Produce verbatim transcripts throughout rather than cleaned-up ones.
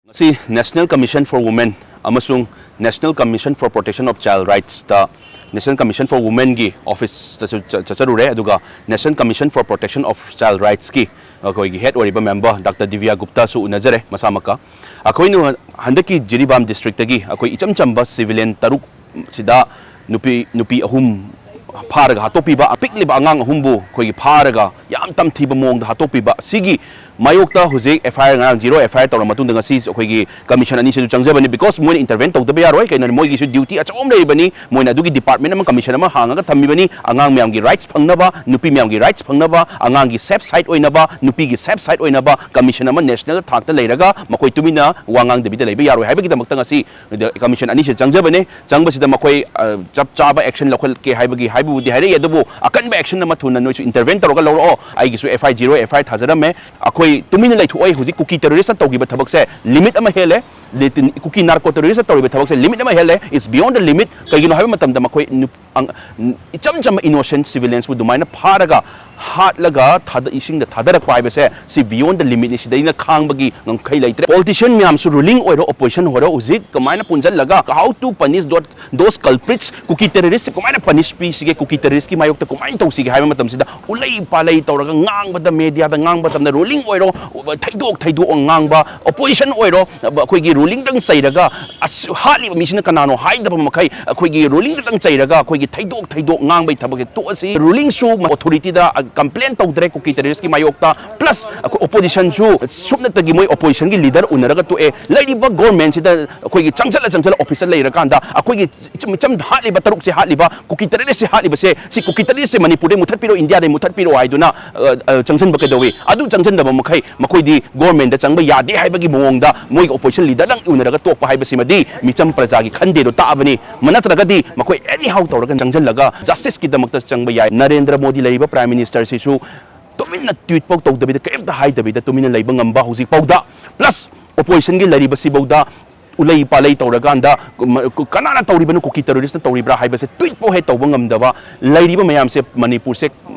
ꯉꯁꯤ National Commission for Women ꯑꯃꯁꯨꯡ National Commission for Protection of Child Rightsꯇ National Commission for Womenꯒꯤ officeꯇꯁꯨ ꯆ- ꯆꯠꯆꯔꯨꯔꯦ, ꯑꯗꯨꯒ National Commission for Protection of Child Rightsꯀꯤ ꯑꯩꯈꯣꯏꯒꯤ head ꯑꯣꯏꯔꯤꯕ member Doctor Divya Guptaꯁꯨ ꯎꯅꯖꯔꯦ ꯃꯁꯥꯃꯛꯀ꯫ ꯑꯩꯈꯣꯏꯅ ꯍꯟꯗꯛꯀꯤ ꯖꯤꯔꯤꯕꯥꯝ districtꯇꯒꯤ ꯑꯩꯈꯣꯏ ꯏꯆꯝ ꯆꯝꯕ civilian ꯇꯔꯨꯛ ꯁꯤꯗ ꯅꯨꯄꯤ, ꯅꯨꯄꯤ ꯑꯍꯨꯝ ꯐꯥꯔꯒ ꯍꯥꯠꯇꯣꯛꯄꯤꯕ, ꯑꯄꯤꯛꯂꯤꯕ ꯑꯉꯥꯡ ꯑꯍꯨꯝꯕꯨ ꯑꯩꯈꯣꯏꯒꯤ ꯐꯥꯔꯒ ꯌꯥꯝ ꯇꯝꯊꯤꯕ ꯃꯑꯣꯡꯗ ꯍꯥꯠꯇꯣꯛꯄꯤꯕ, ꯁꯤꯒꯤ ꯃꯥꯌꯣꯛꯇ ꯍꯧꯖꯤꯛ F I R, ꯉꯔꯥꯡ zero F I R ꯇꯧꯔ ꯃꯇꯨꯡꯗ ꯉꯁꯤ ꯑꯩꯈꯣꯏꯒꯤ commission ꯑꯅꯤꯁꯤꯁꯨ ꯆꯪꯖꯕꯅꯤ, because ꯃꯣꯏꯅ intervene ꯇꯧꯗꯕ ꯌꯥꯔꯣꯏ꯫ ꯀꯩꯅꯣ, ꯃꯣꯏꯒꯤꯁꯨ duty ꯑꯆꯧꯕ ꯑꯃ ꯂꯩꯔꯤꯕꯅꯤ, ꯃꯣꯏꯅ ꯑꯗꯨꯒꯤ department ꯑꯃ, commission ꯑꯃ ꯍꯥꯡꯉꯒ ꯊꯝꯃꯤꯕꯅꯤ꯫ ꯑꯉꯥꯡ ꯃꯌꯥꯝꯒꯤ rights ꯐꯪꯅꯕ, ꯅꯨꯄꯤ ꯃꯌꯥꯝꯒꯤ rights ꯐꯪꯅꯕ, ꯑꯉꯥꯡꯒꯤ safe side ꯑꯣꯏꯅꯕ, ꯅꯨꯄꯤꯒꯤ safe side ꯑꯣꯏꯅꯕ commission ꯑꯃ national ꯊꯥꯛꯇ ꯂꯩꯔꯒ ꯃꯈꯣꯏ ꯇꯨꯃꯤꯟꯅ ꯋꯥ ꯉꯥꯡꯗꯕꯤꯗ ꯂꯩꯕ ꯌꯥꯔꯣꯏ ꯍꯥꯏꯕꯒꯤꯗꯃꯛꯇ ꯉꯁꯤ commission ꯑꯅꯤꯁꯤ ꯆꯪꯖꯕꯅꯤ꯫ ꯆꯪꯕꯁꯤꯗ ꯃꯈꯣꯏ, ꯑ, ꯆꯞ ꯆꯥꯕ action ꯂꯧꯈꯠꯀꯦ ꯍꯥꯏꯕꯒꯤ ꯍꯥꯏꯕꯕꯨꯗꯤ ꯍꯥꯏꯔꯛꯏ, ꯑꯗꯨꯕꯨ ꯑꯀꯟꯕ action ꯑꯃ ꯊꯨꯅ ꯅꯣꯏꯁꯨ intervene ꯇꯧꯔꯒ ꯂꯧꯔꯛꯑꯣ꯫ ꯑꯩꯒꯤꯁꯨ F I R, zero F I R ꯊꯥꯖꯔꯝꯃꯦ꯫ ꯑꯩꯈꯣꯏ ꯇꯨꯃꯤꯟꯅ ꯂꯩꯊꯣꯛꯑꯣꯏ꯫ ꯍꯧꯖꯤꯛ ꯀꯨꯀꯤ terroristꯅ ꯇꯧꯈꯤꯕ ꯊꯕꯛꯁꯦ limit ꯑꯃ ꯍꯦꯜꯂꯦ꯫ ꯂꯤꯇꯤꯟ-, ꯀꯨꯀꯤ narco terroristꯅ ꯇꯧꯔꯤꯕ ꯊꯕꯛꯁꯦ limit ꯑꯃ ꯍꯦꯜꯂꯦ, it's beyond the limit꯫ ꯀꯩꯒꯤꯅꯣ ꯍꯥꯏꯕ ꯃꯇꯝꯗ ꯃꯈꯣꯏ ꯅꯨꯞ-, ꯑꯪ-, ꯏꯆꯝ ꯆꯝꯕ innocent civiliansꯄꯨ ꯑꯗꯨꯃꯥꯏꯅ ꯐꯥꯔꯒ ꯍꯥꯠꯂꯒ ꯊꯥꯗ-, ꯏꯁꯤꯡꯗ ꯊꯥꯗꯔꯛꯄ ꯍꯥꯏꯕꯁꯦ ꯁꯤ beyond the limitꯅꯤ, ꯁꯤꯗꯩꯅ ꯈꯥꯡꯕꯒꯤ ꯉꯝꯈꯩ ꯂꯩꯇ꯭ꯔꯦ꯫ Politician ꯃꯌꯥꯝꯁꯨ, ruling ꯑꯣꯏꯔꯣ opposition ꯑꯣꯏꯔꯣ, ꯍꯧꯖꯤꯛ ꯀꯃꯥꯏꯅ ꯄꯨꯟꯁꯤꯜꯂꯒ how to punish those culprits, Kuki terrorist ꯀꯃꯥꯏꯅ punish ꯄꯤꯁꯤꯒꯦ, ꯀꯨꯀꯤ terroristꯀꯤ ꯃꯥꯌꯣꯛꯇ ꯀꯃꯥꯏꯅ ꯇꯧꯁꯤꯒꯦ ꯍꯥꯏꯕ ꯃꯇꯝꯁꯤꯗ ꯎꯂꯩ ꯄꯥꯂꯩ ꯇꯧꯔꯒ ꯉꯥꯡꯕꯗ, mediaꯗ ꯉꯥꯡꯕ ꯃꯇꯝꯗ, ruling ꯑꯣꯏꯔꯣ, ꯊꯩꯗꯣꯛ ꯊꯩꯗꯣꯛꯑ ꯉꯥꯡꯕ, opposition ꯑꯣꯏꯔꯣ, ꯑꯩꯈꯣꯏꯒꯤ rulingꯗꯪ ꯆꯩꯔꯒ ꯑꯁ, ꯍꯥꯠꯂꯤꯕ ꯃꯤꯁꯤꯅ ꯀꯅꯥꯅꯣ ꯍꯥꯏꯗꯕ ꯃꯈꯩ ꯑꯩꯈꯣꯏꯒꯤ rulingꯗꯇꯪ ꯆꯩꯔꯒ ꯑꯩꯈꯣꯏꯒꯤ ꯊꯩꯗꯣꯛ ꯊꯩꯗꯣꯛ ꯉꯥꯡꯕꯒꯤ ꯊꯕꯛꯁꯦ ꯇꯣꯛꯑꯁꯤ꯫ Rulingꯁꯨ authorityꯗ complain ꯇꯧꯗ꯭ꯔꯦ ꯀꯨꯀꯤ terroristꯀꯤ ꯃꯥꯌꯣꯛꯇ, plus ꯑꯩꯈꯣꯏ oppositionꯁꯨ ꯁꯨꯞꯅꯇꯒꯤ ꯃꯣꯏ oppositionꯒꯤ leader ꯎꯅꯔꯒ ꯇꯣꯛꯑꯦ꯫ ꯂꯩꯔꯤꯕ governmentꯁꯤꯗ ꯑꯩꯈꯣꯏꯒꯤ ꯆꯪꯁꯤꯜꯂ ꯆꯪꯁꯤꯜꯂ officeꯇ ꯂꯩꯔꯀꯥꯟꯗ ꯑꯩꯈꯣꯏꯒꯤ ꯏꯆꯝ ꯏꯆꯝ ꯍꯥꯠꯂꯤꯕ ꯇꯔꯨꯛꯁꯦ, ꯍꯥꯠꯂꯤꯕ ꯀꯨꯀꯤ terroristꯁꯦ ꯍꯥꯠꯂꯤꯕꯁꯦ, ꯁꯤ ꯀꯨꯀꯤ terroristꯁꯦ ꯃꯅꯤꯄꯨꯔꯗꯩ ꯃꯨꯊꯠꯄꯤꯔꯣ, ꯏꯟꯗꯤꯌꯥꯗꯩ ꯃꯨꯊꯠꯄꯤꯔꯣ ꯍꯥꯏꯗꯨꯅ, ꯑ, ꯑ, ꯆꯪꯁꯤꯟꯕ ꯀꯩꯗꯧꯏ? ꯑꯗꯨ ꯆꯪꯁꯤꯟꯗꯕ ꯃꯈꯩ ꯃꯈꯣꯏꯗꯤ governmentꯗ ꯆꯪꯕ ꯌꯥꯗꯦ ꯍꯥꯏꯕꯒꯤ ꯃꯑꯣꯡꯗ ꯃꯣꯏꯒꯤ opposition leaderꯗꯪ ꯎꯅꯔꯒ ꯇꯣꯛꯄ ꯍꯥꯏꯕꯁꯤꯃꯗꯤ ꯃꯤꯆꯝ ꯄ꯭ꯔꯖꯥꯒꯤ ꯈꯟꯗꯦꯗꯣ ꯇꯥꯛꯑꯕꯅꯤ꯫ ꯃ-, ꯅꯠꯇ꯭ꯔꯒꯗꯤ ꯃꯈꯣꯏ anyhow ꯇꯧꯔꯒ ꯆꯪꯁꯤꯜꯂꯒ justiceꯀꯤꯗꯃꯛꯇ ꯆꯪꯕ ꯌꯥꯏ꯫ ꯅꯔꯦꯟꯗ꯭ꯔ ꯃꯣꯗꯤ ꯂꯩꯔꯤꯕ Prime Ministerꯁꯤꯁꯨ ꯇꯨꯃꯤꯟꯅ tweet ꯐꯥꯎ ꯇꯧꯗꯕꯤꯗ, ꯀꯔꯤꯝꯇ ꯍꯥꯏꯗꯕꯤꯗ ꯇꯨꯃꯤꯟꯅ ꯂꯩꯕ ꯉꯝꯕ ꯍꯧꯖꯤꯛ ꯐꯥꯎꯗ, plus oppositionꯒꯤ ꯂꯩꯔꯤꯕꯁꯤꯐꯥꯎꯗ ꯎꯂꯩ ꯄꯥꯂꯩ ꯇꯧꯔꯀꯥꯟꯗ ꯀꯅꯥꯅ ꯇꯧꯔꯤꯕꯅꯣ, ꯀꯨꯀꯤ ꯇꯦꯔꯣꯔꯤꯁꯅ ꯇꯧꯔꯤꯕ꯭ꯔꯥ ꯍꯥꯏꯕꯁꯦ ꯇ꯭ꯋꯤꯠ ꯐꯥꯎ ꯍꯦꯛ ꯇꯧꯕ ꯉꯝꯗꯕ ꯂꯩꯔꯤꯕ ꯃꯌꯥꯝꯁꯦ ꯃꯅꯤꯄꯨꯔꯁꯦ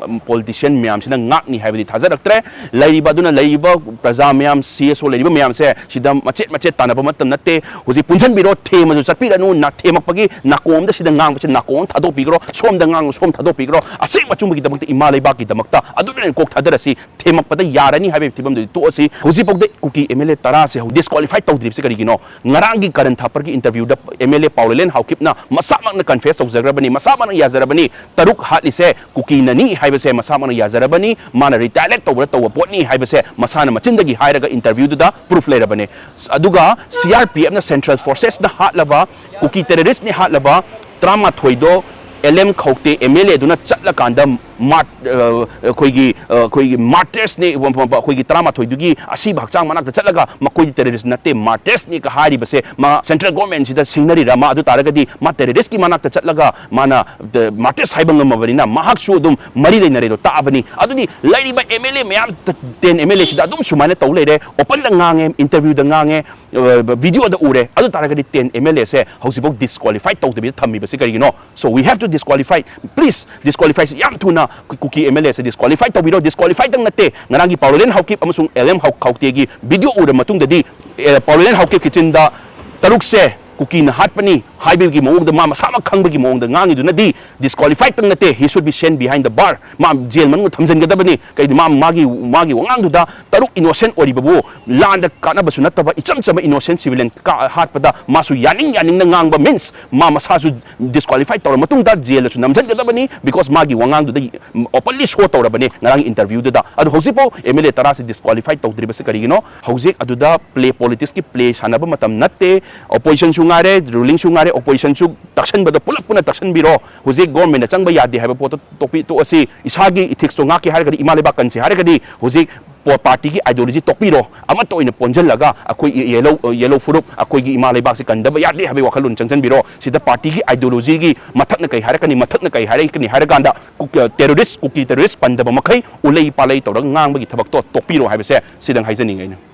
ꯄꯣꯂꯤꯇꯤꯁꯤꯌꯟ ꯃꯌꯥꯝꯁꯤꯅ ꯉꯥꯛꯅꯤ ꯍꯥꯏꯕꯗꯤ ꯊꯥꯖꯔꯛꯇ꯭ꯔꯦ꯫ ꯂꯩꯔꯤꯕ ꯑꯗꯨꯅ ꯂꯩꯔꯤꯕ ꯄ꯭ꯔꯖꯥ ꯃꯌꯥꯝ, ꯁꯤ ꯑꯦꯁ ꯑꯣ ꯂꯩꯔꯤꯕ ꯃꯌꯥꯝꯁꯦ ꯁꯤꯗ ꯃꯆꯦꯠ ꯃꯆꯦꯠ ꯇꯥꯟꯅꯕ ꯃꯇꯝ ꯅꯠꯇꯦ꯫ ꯍꯧꯖꯤꯛ ꯄꯨꯟꯁꯤꯟꯕꯤꯔꯣ, ꯊꯦꯝꯃꯁꯨ ꯆꯠꯄꯤꯔꯅꯨ꯫ ꯅꯥ-, ꯊꯦꯝꯃꯛꯄꯒꯤ ꯅꯥꯀꯣꯡ ꯑꯃꯗ ꯁꯤꯗ ꯉꯥꯡꯕꯁꯦ ꯅꯥꯀꯣꯡ ꯑꯃ ꯊꯥꯗꯣꯛꯄꯤꯈ꯭ꯔꯣ, ꯁꯣꯝꯗ ꯉꯥꯡꯉꯨ ꯁꯣꯝ ꯊꯥꯗꯣꯛꯄꯤꯈ꯭ꯔꯣ꯫ ꯑꯁꯦꯡꯕ ꯑꯆꯨꯝꯕꯒꯤꯗꯃꯛꯇ ꯏꯃꯥ ꯂꯩꯕꯥꯛꯀꯤꯗꯃꯛꯇ ꯑꯗꯨꯗ ꯑꯣꯏꯅ ꯀꯣꯛ ꯊꯥꯗꯔꯁꯤ꯫ ꯊꯦꯝꯃꯛꯄꯗ ꯌꯥꯔꯅꯤ ꯍꯥꯏꯕꯒꯤ ꯐꯤꯕꯝꯗꯨꯗꯤ ꯇꯣꯛꯑꯁꯤ꯫ ꯍꯧꯖꯤꯛꯐꯥꯎꯗ ꯀꯨꯀꯤ ꯑꯦꯝ ꯑꯦꯜ ꯑꯦ ꯇꯔꯥꯁꯦ ꯍꯧꯖꯤꯛ ꯗꯤꯁꯀ꯭ꯋꯥꯂꯤꯐꯥꯏ ꯇꯧꯗ꯭ꯔꯤꯕꯁꯤ ꯀꯔꯤꯒꯤꯅꯣ? ꯉꯔꯥꯡꯒꯤ ꯀꯔꯟ ꯊꯥꯄꯔꯒꯤ ꯏꯟꯇꯔꯚ꯭ꯌꯨꯗ ꯑꯦꯝ ꯑꯦꯜ ꯑꯦ ꯄꯥꯎꯂꯦꯂꯦꯟ ꯍꯥꯎꯀꯤꯞꯅ ꯃꯁꯥꯃꯛꯅ ꯀꯟꯐꯦꯁ ꯇꯧꯖꯈ꯭ꯔꯕꯅꯤ, ꯃꯁꯥꯃꯛꯅ ꯌꯥꯖꯔꯕꯅꯤ꯫ ꯇꯔꯨꯛ ꯍꯥꯠꯂꯤꯁꯦ ꯀꯨꯀꯤꯅꯅꯤ ꯍꯥꯏꯕꯁꯦ ꯃꯁꯥꯃꯛꯅ ꯌꯥꯖꯔꯕꯅꯤ꯫ ꯃꯥꯅ ꯔꯤꯇꯥꯂꯤꯌꯦꯠ ꯇꯧꯕꯗ ꯇꯧꯕ ꯄꯣꯠꯅꯤ ꯍꯥꯏꯕꯁꯦ ꯃꯁꯥꯅ ꯃꯆꯤꯟꯗꯒꯤ ꯍꯥꯏꯔꯒ ꯏꯟꯇꯔꯚ꯭ꯌꯨꯗꯨꯗ ꯄ꯭ꯔꯨꯐ ꯂꯩꯔꯕꯅꯤ꯫ ꯑꯗꯨꯒ ꯁꯤ ꯑꯥꯔ ꯄꯤ ꯑꯦꯐꯅ ꯁꯦꯟꯇ꯭ꯔꯦꯜ ꯐꯣꯔꯁꯦꯁꯅ ꯍꯥꯠꯂꯕ, ꯀꯨꯀꯤ ꯇꯦꯔꯣꯔꯤꯁꯅꯤ ꯍꯥꯠꯂꯕ ꯇꯔꯥꯃꯥꯊꯣꯏꯗꯣ ꯑꯦꯜ ꯑꯦꯝ ꯈꯧꯇꯦ ꯑꯦꯝ ꯑꯦꯜ ꯑꯦꯗꯨꯅ ꯆꯠꯂꯀꯥꯟꯗ ꯃꯥꯔ-, ꯑ, ꯑꯩꯈꯣꯏꯒꯤ, ꯑ, ꯑꯩꯈꯣꯏꯒꯤ ꯃꯥꯔꯇꯤꯌꯔꯁꯅꯤ, ꯑꯩꯈꯣꯏꯒꯤ ꯇꯔꯥꯃꯥꯊꯣꯏꯗꯨꯒꯤ ꯑꯁꯤꯕ ꯍꯛꯆꯥꯡ ꯃꯅꯥꯛꯇ ꯆꯠꯂꯒ ꯃꯈꯣꯏꯗꯤ ꯇꯦꯔꯣꯔꯤꯁ ꯅꯠꯇꯦ, ꯃꯥꯔꯇꯤꯌꯔꯁꯅꯤꯒ ꯍꯥꯏꯔꯤꯕꯁꯦ ꯃꯥ ꯁꯦꯟꯇ꯭ꯔꯦꯜ ꯒꯣꯔꯃꯦꯟꯁꯤꯗ ꯁꯤꯡꯅꯔꯤꯔꯥ? ꯃꯥ ꯑꯗꯨ ꯇꯥꯔꯒꯗꯤ ꯃꯥ ꯇꯦꯔꯣꯔꯤꯁꯀꯤ ꯃꯅꯥꯛꯇ ꯆꯠꯂꯒ ꯃꯥꯅ, ꯑ, ꯃꯥꯔꯇꯤꯌꯔꯁ ꯍꯥꯏꯕ ꯉꯝꯃꯕꯅꯤꯅ ꯃꯍꯥꯛꯁꯨ ꯑꯗꯨꯝ ꯃꯔꯤ ꯂꯩꯅꯔꯦꯗꯣ ꯇꯥꯛꯑꯕꯅꯤ꯫ ꯑꯗꯨꯗꯤ ꯂꯩꯔꯤꯕ ꯑꯦꯝ ꯑꯦꯜ ꯑꯦ ꯃꯌꯥꯝ, ꯇꯦꯟ ꯑꯦꯝ ꯑꯦꯜ ꯑꯦꯁꯤꯗ ꯑꯗꯨꯝ ꯁꯨꯃꯥꯏꯅ ꯇꯧ ꯂꯩꯔꯦ, ꯑꯣꯄꯟꯗ ꯉꯥꯡꯉꯦ, ꯏꯟꯇꯔꯚ꯭ꯌꯨꯗ ꯉꯥꯡꯉꯦ, ꯑ, ꯚꯤꯗꯤꯑꯣꯗ ꯎꯔꯦ꯫ ꯑꯗꯨ ꯇꯥꯔꯒꯗꯤ ꯇꯦꯟ ꯑꯦꯝ ꯑꯦꯜ ꯑꯦꯁꯦ ꯍꯧꯖꯤꯛꯐꯥꯎ ꯗꯤꯁꯀ꯭ꯋꯥꯂꯤꯐꯥꯏ ꯇꯧꯗꯕꯤꯗ ꯊꯝꯃꯤꯕꯁꯦ ꯀꯔꯤꯒꯤꯅꯣ? So we have to disqualify, please, ꯗꯤꯁꯀ꯭ꯋꯥꯂꯤꯐꯥꯏꯁꯤ ꯌꯥꯝ ꯊꯨꯅ ꯀꯨ-, ꯀꯨꯀꯤ ꯑꯦꯝ ꯑꯦꯜ ꯑꯦꯁꯦ ꯗꯤꯁꯀ꯭ꯋꯥꯂꯤꯐꯥꯏ ꯇꯧꯕꯤꯔꯣ꯫ ꯗꯤꯁꯀ꯭ꯋꯥꯂꯤꯐꯥꯏꯗꯪ ꯅꯠꯇꯦ, ꯉꯔꯥꯡꯒꯤ ꯄꯥꯎꯂꯦꯂꯦꯟ ꯍꯥꯎꯀꯤꯞ ꯑꯃꯁꯨꯡ ꯑꯦꯜ ꯑꯦꯝ ꯍꯥꯎ-, ꯈꯧꯇꯦꯒꯤ ꯚꯤꯗꯤꯑꯣ ꯎꯔꯕ ꯃꯇꯨꯡꯗꯗꯤ, ꯑꯦ, ꯄꯥꯎꯂꯦꯂꯦꯟ ꯍꯥꯎꯀꯤꯞꯀꯤ ꯆꯤꯟꯗ ꯇꯔꯨꯛꯁꯦ ꯀꯨꯀꯤꯅ ꯍꯥꯠꯄꯅꯤ ꯍꯥꯏꯕꯒꯤ ꯃꯑꯣꯡꯗ ꯃꯥ ꯃꯁꯥꯃꯛ ꯈꯪꯕꯒꯤ ꯃꯑꯣꯡꯗ ꯉꯥꯡꯉꯤꯗꯨꯅꯗꯤ ꯗꯤꯁꯀ꯭ꯋꯥꯂꯤꯐꯥꯏꯗꯪ ꯅꯠꯇꯦ, he should be sent behind the bar, ꯃꯥ ꯖꯦꯜ ꯃꯅꯨꯡꯗ ꯊꯝꯖꯤꯟꯒꯗꯕꯅꯤ꯫ ꯀꯩꯗꯤ ꯃꯥ, ꯃꯥꯒꯤ, ꯃꯥꯒꯤ ꯋꯥꯉꯥꯡꯗꯨꯗ ꯇꯔꯨꯛ ꯏꯅꯣꯁꯦꯟ ꯑꯣꯏꯔꯤꯕꯕꯨ ꯂꯥꯟꯗ ꯀꯥꯟꯅꯕꯁꯨ ꯅꯠꯇꯕ ꯏꯆꯝ ꯆꯝꯕ ꯏꯅꯣꯁꯦꯟ ꯁꯤꯚꯤꯂꯤꯌꯟ ꯀꯥ-, ꯍꯥꯠꯄꯗ ꯃꯥꯁꯨ ꯌꯥꯅꯤꯡ ꯌꯥꯅꯤꯡꯅ ꯉꯥꯡꯕ means ꯃꯥ ꯃꯁꯥꯁꯨ ꯗꯤꯁꯀ꯭ꯋꯥꯂꯤꯐꯥꯏ ꯇꯧꯔ ꯃꯇꯨꯡꯗ ꯖꯦꯜꯗꯁꯨ ꯅꯝꯁꯤꯟꯒꯗꯕꯅꯤ, because ꯃꯥꯒꯤ ꯋꯥꯉꯥꯡꯗꯨꯗ openly show ꯇꯧꯔꯕꯅꯤ ꯉꯔꯥꯡ ꯏꯟꯇꯔꯚ꯭ꯌꯨꯗꯨꯗ꯫ ꯑꯗꯨ ꯍꯧꯖꯤꯛꯐꯥꯎ ꯑꯦꯝ ꯑꯦꯜ ꯑꯦ ꯇꯔꯥꯁꯤ ꯗꯤꯁꯀ꯭ꯋꯥꯂꯤꯐꯥꯏ ꯇꯧꯗ꯭ꯔꯤꯕꯁꯤ ꯀꯔꯤꯒꯤꯅꯣ? ꯍꯧꯖꯤꯛ ꯑꯗꯨꯗ ꯄ꯭ꯂꯦ, ꯄꯣꯂꯤꯇꯤꯛꯁꯀꯤ ꯄ꯭ꯂꯦ ꯁꯥꯟꯅꯕ ꯃꯇꯝ ꯅꯠꯇꯦ꯫ ꯑꯣꯄꯣꯖꯤꯁꯟꯁꯨ ꯉꯥꯏꯔꯦ, ꯔꯨꯂꯤꯡꯁꯨ ꯉꯥꯏꯔꯦ, ꯑꯣꯄꯣꯖꯤꯁꯟꯁꯨ ꯇꯛꯁꯟꯕꯗ ꯄꯨꯂꯞ ꯄꯨꯟꯅ ꯇꯛꯁꯟꯕꯤꯔꯣ꯫ ꯍꯧꯖꯤꯛ ꯒꯣꯔꯃꯦꯟꯗ ꯆꯪꯕ ꯌꯥꯗꯦ ꯍꯥꯏꯕ ꯄꯣꯠꯇꯣ ꯇꯣꯛꯄꯤ-, ꯇꯣꯛꯑꯁꯤ꯫ ꯏꯁꯥꯒꯤ ꯏꯊꯤꯛꯁꯇꯣ ꯉꯥꯛꯀꯦ ꯍꯥꯏꯔꯒꯗꯤ, ꯏꯃꯥ ꯂꯩꯕꯥꯛ ꯀꯟꯁꯤ ꯍꯥꯏꯔꯒꯗꯤ ꯍꯧꯖꯤꯛ ꯄꯣ-, ꯄꯥꯔꯇꯤꯒꯤ ꯑꯥꯏꯗꯤꯌꯣꯂꯣꯖꯤ ꯇꯣꯛꯄꯤꯔꯣ, ꯑꯃꯠꯇ ꯑꯣꯏꯅ ꯄꯣꯟꯁꯤꯜꯂꯒ ꯑꯩꯈꯣꯏ ꯌꯦꯂꯧ, ꯌꯦꯂꯧ ꯐꯨꯔꯨꯞ, ꯑꯩꯈꯣꯏꯒꯤ ꯏꯃꯥ ꯂꯩꯕꯥꯛꯁꯤ ꯀꯟꯗꯕ ꯌꯥꯗꯦ ꯍꯥꯏꯕꯒꯤ ꯋꯥꯈꯜꯂꯣꯟ ꯆꯪꯁꯤꯟꯕꯤꯔꯣ꯫ ꯁꯤꯗ ꯄꯥꯔꯇꯤꯒꯤ ꯑꯥꯏꯗꯤꯌꯣꯂꯣꯖꯤꯒꯤ ꯃꯊꯛꯅ ꯀꯩ ꯍꯥꯏꯔꯛꯀꯅꯤ, ꯃꯊꯛꯅ ꯀꯩ ꯍꯥꯏꯔꯛꯀꯅꯤ ꯍꯥꯏꯔꯀꯥꯟꯗ ꯀꯨ-, ꯇꯦꯔꯣꯔꯤꯁ, ꯀꯨꯀꯤ ꯇꯦꯔꯣꯔꯤꯁ ꯄꯟꯗꯕ ꯃꯈꯩ ꯎꯂꯩ ꯄꯥꯂꯩ ꯇꯧꯔꯒ ꯉꯥꯡꯕꯒꯤ ꯊꯕꯛꯇꯣ ꯇꯣꯛꯄꯤꯔꯣ ꯍꯥꯏꯕꯁꯦ ꯁꯤꯗꯪ ꯍꯥꯏꯖꯅꯤꯡꯉꯤ ꯑꯩꯅ꯫